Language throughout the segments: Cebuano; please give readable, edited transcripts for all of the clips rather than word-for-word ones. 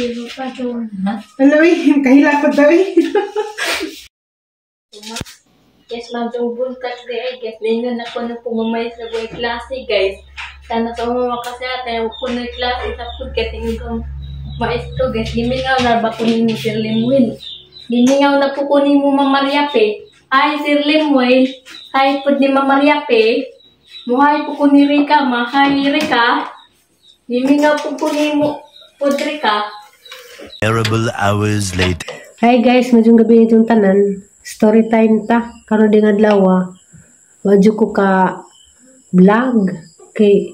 Ano eh, kahilapad daw eh. Yes, ma'am, yung buntat di ay guys. Ningon ako nung pumamay sa buhay klase, guys. Sana sa umama kasi ate, ko na klase sa food kasi yung maestro, guys. Gimingaw na ba ko nimo, Sir Lemuel? Gimingaw na po ko nimo, Mama Maria Pe. Hi, Sir Lemuel. Hi po ni Mama Maria Pe. Muhay po ko ni Rika, ma. Hi, Rika. Gimingaw po ko nimo, po Rika. Terrible hours later. Hi guys, maayong gabii itong tanan. Story time ta. Karon ding adlaw, wadyo ko ka vlog kay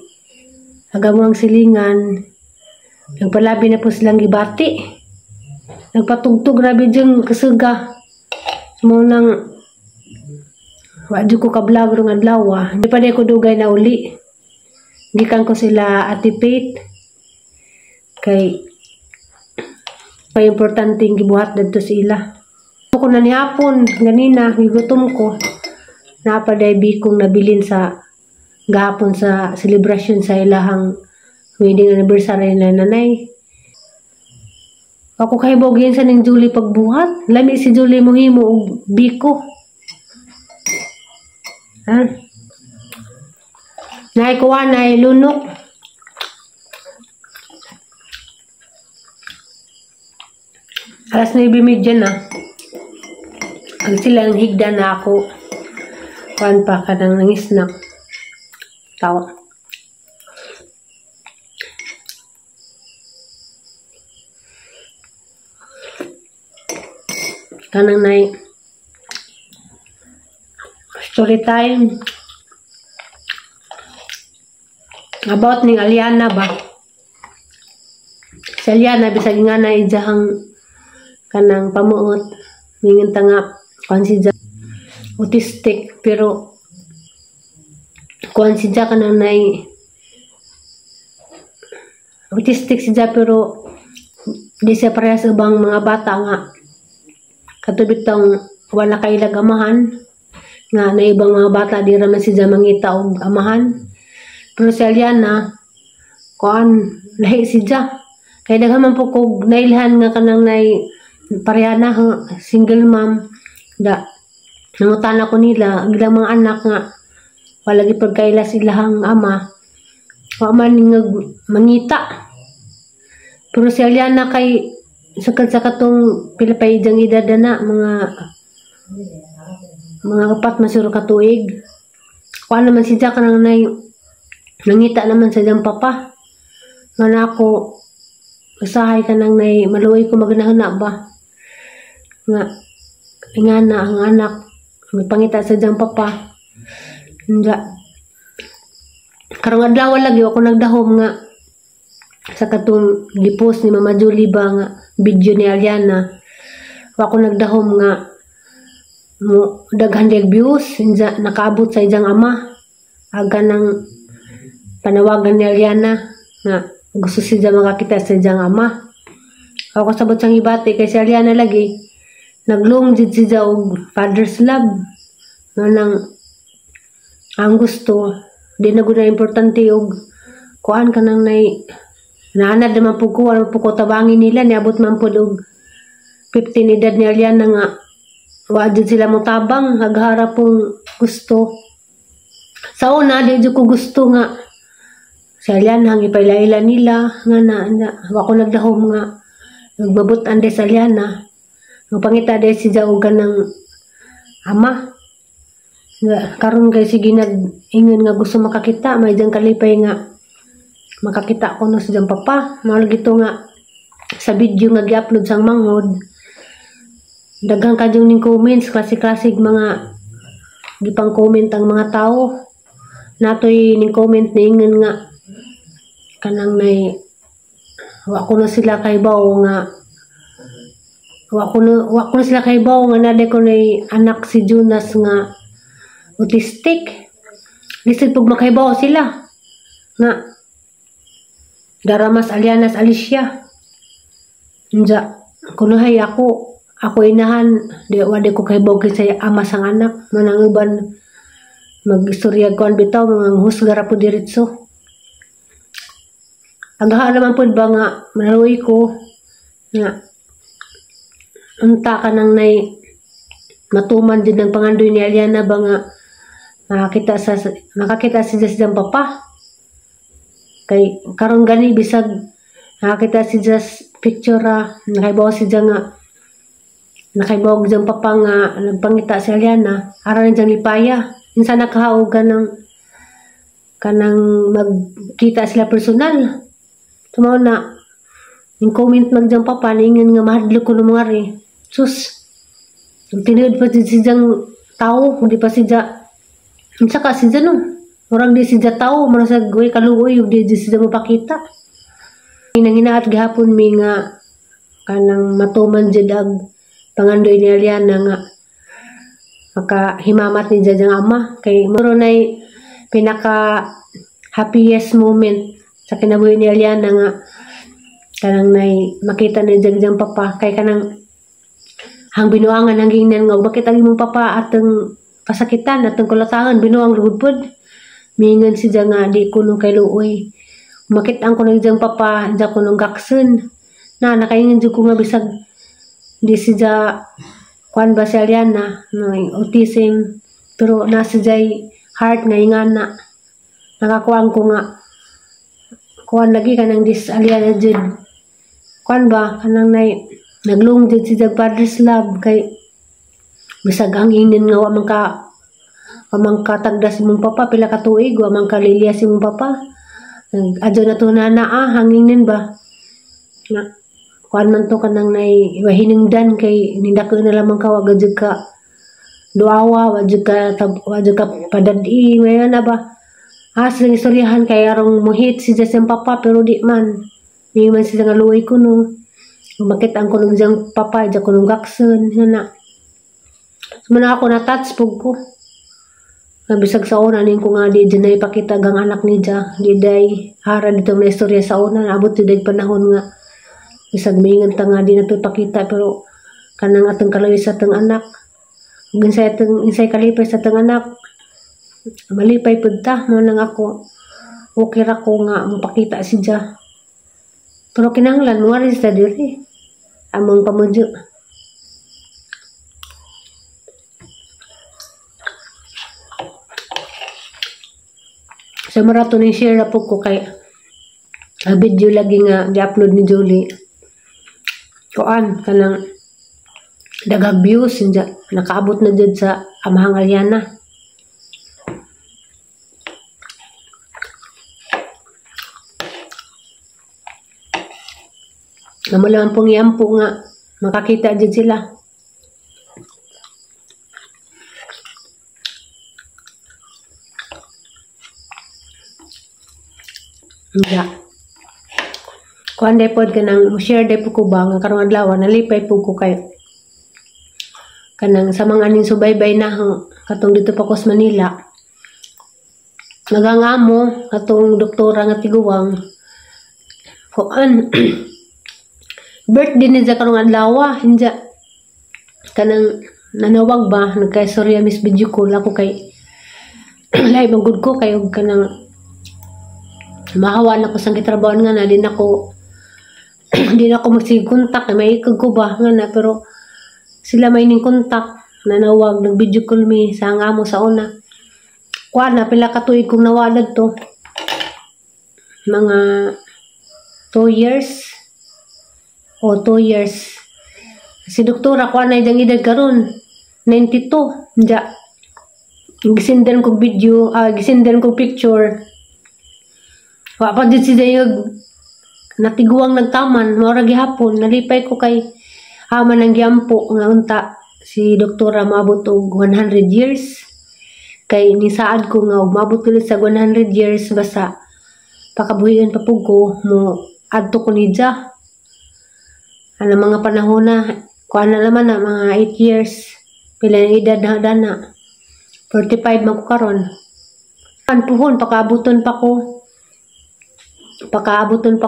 aga mo ang silingan. Nagpalabi na po silang gibati. Nagpatugtog grabe dyan kasuga. Mo nang wadyo ko ka vlog rong adlaw. Di pa ko dugay na uli. Gikan ko sila Ate Faith. Kay pa importante ang gibuhat dadto sa ila. Ako na ni hapon, ganina, gigutom ko. Napaday bikong nabilin sa gahapon sa celebration sa ilahang wedding anniversary na nanay. Ako kay bogin sa ning Julie pagbuhat. Lami si Julie mohimo og biko. Ha? Nay kuha nay lunok. Alas 9:30 na. Ang sila ang higda na ako. Kuan pa ka ng nangisnak. Tawa. Kanang nay story time about ning Aliana ba. Si Aliana bisag nga na ijahang kanang pamuot ningon ta nga kuan si ja autistic pero kuan si ja kanang nay autistic si ja pero di siya parehas sa ubang mga bata nga katubit tong wala kailag amahan nga na ibang mga bata di ra man si ja mangita og amahan pero si Aliana kuan lahi si ja kay daghan man po kog nailhan nga kanang nay pareha na single mom da nangutana ko nila ang ilang mga anak nga wala gi pagkaila silahang ama wa man nga mangita pero si Aliana kay sakad sa katong pila pa ijang edad na mga upat masuro ka tuig kuan naman si Jack kanang nay nangita naman sa iyang papa nga na ako usahay kanang nay maluoy ko magnahuna ba nga ingana ang anak magpangita sa iyang papa. Nga karong adlaw lagi ako nagdahom nga sa katong gipost ni Mama Julie ba nga video ni Aliana wa ako nagdahom nga mo daghan og views inja nakaabot sa iyang ama aga nang panawagan ni Aliana nga gusto siya makakita sa iyang ama. Ako sabot sang ibati kay si Aliana lagi naglong jud siya og father's love nga nang ang gusto di na gud na importante og kuan kanang nay naanad naman pud ko wala pud ko tabangin nila niabot man pud og 15 edad ni Aliana nga wa jud sila motabang aghara pong gusto. Sa una di jud ko gusto nga si Aliana ang ipailaila nila nga na wa ko nagdahom nga nagbabot ande sa Aliana. Magpangita dahil si Jao ganang ama. Nga, karon kay sige nag-ingon nga gusto makakita. May diyang kalipay nga makakita ko no sa diyang papa. Mahal gito nga sa video nga gi-upload sang manghod. Daghang kadyong ning comments, klase-klasig mga gipang comment ang mga tao. Natoy ning comment na ingon nga kanang nay wa ko na sila kay bawo nga wa ko na sila kay bawo nga naday ko nay anak si Jonas nga autistic. Lisod pug makaibaw sila nga daramas Alianas Alicia. Unja kunuhay ako inahan di wa di ko kaibaw kay ama sang anak manang uban magistorya kuan bitaw mga husga ra pud diretso. Agaha naman pud ba nga manaluoy ko Nga unta kanang nay matuman jud ang pangandoy ni Aliana ba nga makakita siya sa papa. Kay karon gani bisag nakakita siya picture ra, nakaibaw siya nga nakaibaw diyang papa nga nagpangita si Aliana, ara na diyang lipaya. Insa nakahaog kanang magkita sila personal. Tumaw na yung comment mag diyang papa niingon nga mahadlok ko ng mga ri. Sus, tinuod pa si diyang tao, hindi pa siya unsa ka siya no. Murag di siya tao, murag sa guy kaluoy ug di siya mapakita. Nanginaat gihapon mi nga kanang matuman jud ang pangandoy ni Aliana nga makahimamat ni diyang ama kay muro nay pinaka happiest moment sa kinabuhi ni Aliana nga kanang nay makita ni diyang papa kay kanang hang binuangan ang gingnan nga bakit ang imong papa atong pasakitan atong kulatangan binuang lugod pod miingon si siya nga di kuno kay luoy makita ang kuno diyang papa diya kuno gaksen na nakaingon jud ko nga bisag di siya kuan ba si Aliana no autism pero nasa siya'y heart nga ingana nakakuan ko nga kuan lagi kanang dis Aliana jud kuan ba kanang nay naglung jud si Father's love kay bisag ang ingin nga wa man ka tagda si mong papa pila ka tuig wa man ka lilya si mong papa adyo na to na naa hanginin ba nga kuan man to kanang nay wahinungdan kay nindako na lamang ka wa jud ka duawa wa jud ka padad-i mayon na ba silang istoryahan kay arong muhit si Jasem papa pero di man di man sila nga luoy ko no makita ang kunog diyang papa diya kunog gaksen na so, ako na touch pug ko nabisag sa una ning ko nga di dyan na ipakita gang anak ni dya di day hara dito na istorya sa una naabot di day panahon nga bisag maingan ta nga di na ito ipakita pero kanang atong kalawi sa atong anak ug insay kalipay sa atong anak malipay pud ta mo nang ako okay ra ko nga mopakita si dya pero kinahanglan mo ari sa diri among pamudyo. Sa marato ni share na po ko kay video lagi nga di-upload ni Julie. Kuan kanang daghang views nakaabot na jud sa amahang Aliana. Namulaman pong iampo nga makakita jud sila. Ya. Kuan day pod kanang share day po ko ba nga karong adlaw nalipay po ko kay kanang sa mga aning subaybay na katong dito pa ko sa Manila. Nagangamo katong doktora nga tiguwang kuan birthday ni karong adlaw hinja kanang nanawag ba nagkaisorya miss video call ako kay live ang good ko kay og kanang mahawa na ko sa gitrabaho nga na di na ko magsige kontak may ikog ko ba nga na pero sila may ning kontak nanawag nag video call mi sa ang amo sa una kuan na pila ka tuig kong nawalag to mga 2 years o 2 years si doktora kuan na diyang edad karon 92 ja gisendan ko video gisendan ko picture wa pa jud siya natiguang nagtaman mao ra gihapon nalipay ko kay ama nang giampo nga unta si doktora maabot og 100 years kay nisaad ko nga og maabot ulit sa 100 years basta pakabuhian pa pug ko mo adto ko niya ana mga panahon na kuan na naman na mga 8 years pila ang edad na dana 45 man ko karon an puhon pakaabuton pa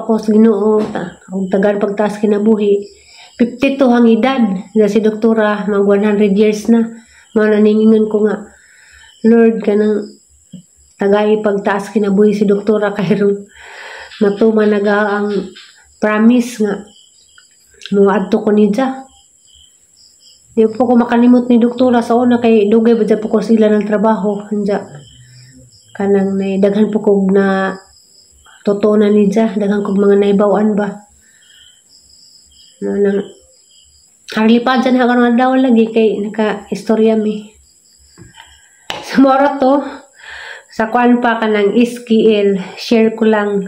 ko sa Ginoo og tagal pagtaas kinabuhi 52 ang edad na si doktora mag 100 years na mao na ningingon ko nga Lord kanang tagay pagtaas kinabuhi si doktora kay matuman naga ang promise nga Muadto ko niya. Di po ko makalimot ni doktora sa una kay dugay ba po ko sila ng trabaho. Anja kanang nay daghan po kog na totoo na niya, daghan kog mga naibaw-an ba. No, nang harlipad dyan hanggang adlaw lagi kay naka-istorya mi. Sa mora to, sa kuan pa kanang SKL, share ko lang.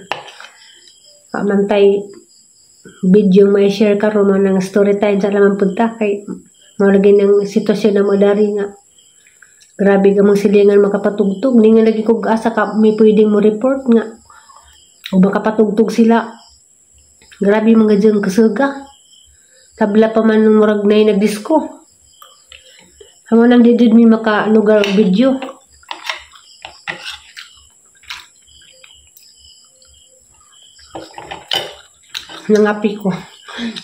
Pamantay video may share karon mo ng story time sa laman punta kay mao lagi ng sitwasyon na mo dari nga grabe ka mong silingan makapatugtog. Ni nga lagi kog asa ka may pwedeng mo report nga o makapatugtog sila. Grabe mga diyang kasuga. Tabla pa man nung murag na nagdisko. Amo nang di jud mi makalugar og video. Nangapi ko.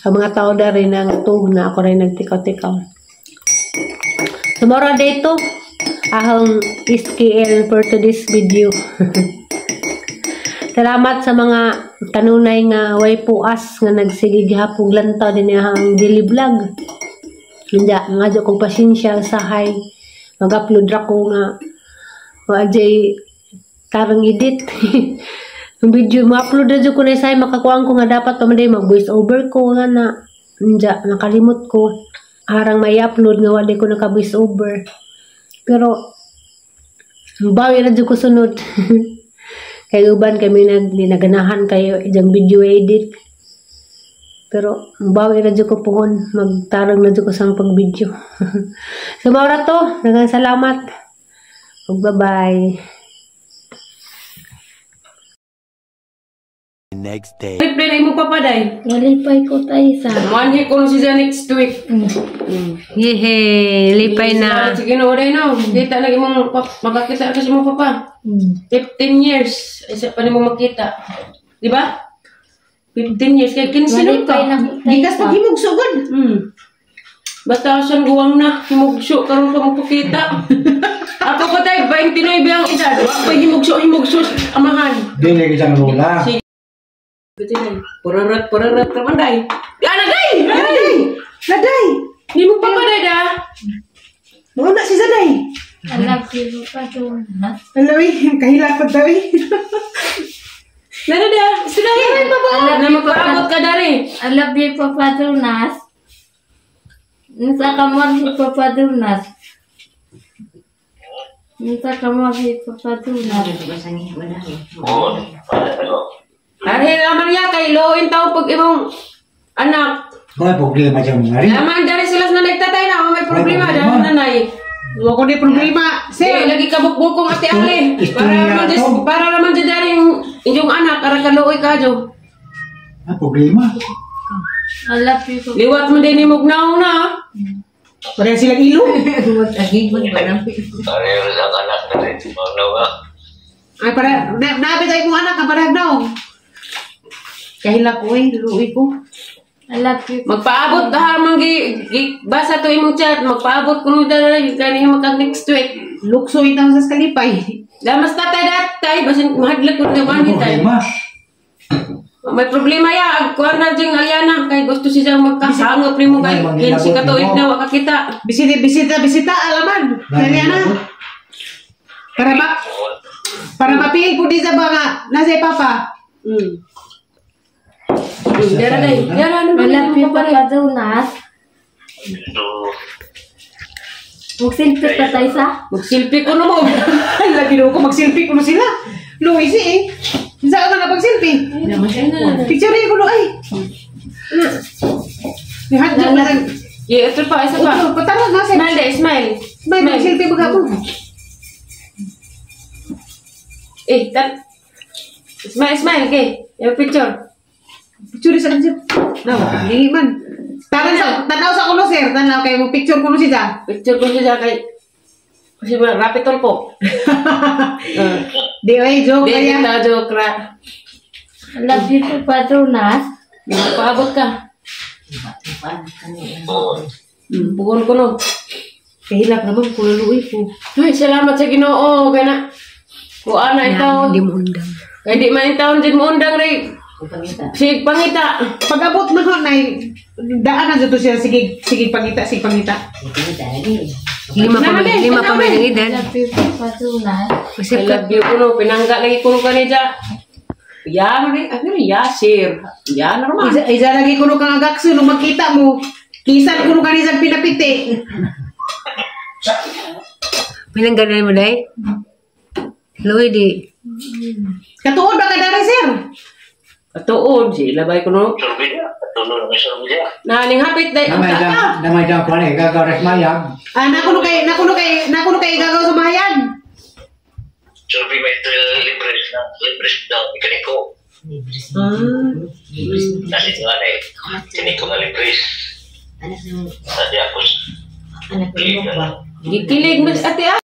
Ang mga tao dari nang tuog na ako rin nagtikaw-tikaw. Tomorrow dito, ahong SKL for today's video. Salamat sa mga kanunay nga way puas nga nagsige gihapon lantaw din ang daily vlog. Hindi, nga dyan kong pasensya sahay. Mag-upload ra ko nga wa jay tarang edit. Ang video, ma-upload na dyan ko na isay, makakuhaan ko nga dapat pa man mag-voice over ko nga na. Hindi, nakalimot ko. Harang may upload nga wala ko naka-voice over. Pero, bawi na dyan ko sunod. Kaya uban kami naganahan kayo diyang video edit. Pero, bawi na dyan ko pohon. Magtarang na dyan ko sa pag-video. So, maura to. Daghang salamat. Ug bye-bye. Next day. Play na imo papaday. Nalipay ko tayo sa. Manhi ko siya next week. Yehey, lipay na. Sige no, day no. Kita na imong makakita ka sa imong papa. 15 years isa pa nimo makita. Di ba? 15 years kay 15 ka. Gikas pag himugso gud. Basta asan guwang na himugso karon pa magpakita. Ako pa tay 29 ang edad. Wa pa himugso himugso amahan. Dili kitang lola. Sige. Purarat purarat raman day. Ya naday. Naday. Naday! Di mo papaday da. Mauna si Zaday. Alam ko pa doon. Alawi, kahilakot daw eh. Nana da, sudah ya. Na magpaabot ka dari. I love you, Papa Dunas. Nasa kamar si Papa Dunas. Nasa kamar si Papa Dunas. Ari naman ya kay loin tao pag imong anak. May problema dyan mga rin. Naman dari sila sa nagtatay na may problema May problema. dahil nanay. Wala ko di problema. Sir, lagi ka bukbukong ate Ali. Para naman dyan dari yung inyong anak, ara ka looy ka dyo. May problema. I love you, Papa. Liwat mo din yung mugnaw na. Pareha silang ilo. Ay, para, nabi tayo kong anak, kaparehag daw. Kahilak ko eh, luoy ko. I love you. Magpaabot ha, manggi, basa to imong chat, magpaabot ko nung dala, kani magkag next week. Lukso itang sa kalipay. Damas tatay datay, basin mahadlak ko na May man tay. problema. May problema ya, agkuan na diyang Aliana, kay gusto siya magkasangop nimo kay May kinsi ka tuig na wa kakita. Bisita, bisita, bisita, alaman. Dali na. Para ba, para mapil po di sa mga, nasa papa. Dara day, dara ano I love you, Papa Dunas. Magsilpi pa tayo sa? Magsilpi ko no mo. Ay, lagi daw ko, magsilpi ko no sila. Luoy si eh. Saan ka na pagsilpi? Picture ko no ay. Nihadlok na lang. Yeah, ito pa, isa pa. Ito, patara na. Smile day, smile. Smile, magsilpi ba ka po? Eh, tat. Smile, smile, okay. Yung picture. Picture sa kanyo. No, hindi man. Tanaw sa kuno sir, tanaw kay mo picture kuno siya. Picture ko siya kay kasi ba rapid tol po. Di ay joke Di kaya. kita joke ra. I love you, Papa Dunas. Magpaabot ka. Pugon ko no. Kahilak naman kuno luoy ko. Ay, salamat sa Ginoo kay na. Kuan na itaw. Di mo undang. Kay di man itaw din mo undang ray. Sige, pangita. Pag-abot na ko, nay, daan na dito siya, sige, sige pangita, sige pangita. 5 pa may ng edad. Kasi I love you kuno, pinangga lagi kuno kanija. Ya, man, ano ya, sir. Ya, normal. Isa, isa lagi kuno kang agakso, nung makita mo, kisan kuno kanisang pinapiti. Pinangga na mo day. Luoy di. Katuod ba ka dari, sir? Katuod, sila bay kuno. Naning hapit day ang Namay tata. dang, namay dang kuan eh, gagaw res mayag. Ah, nakuno kay gagaw sa mahayan. Survey may libre na libre daw ikaniko. Nasi nga na eh. Kaniko nga libre. Sa di ako. Gikilig mo ate ah.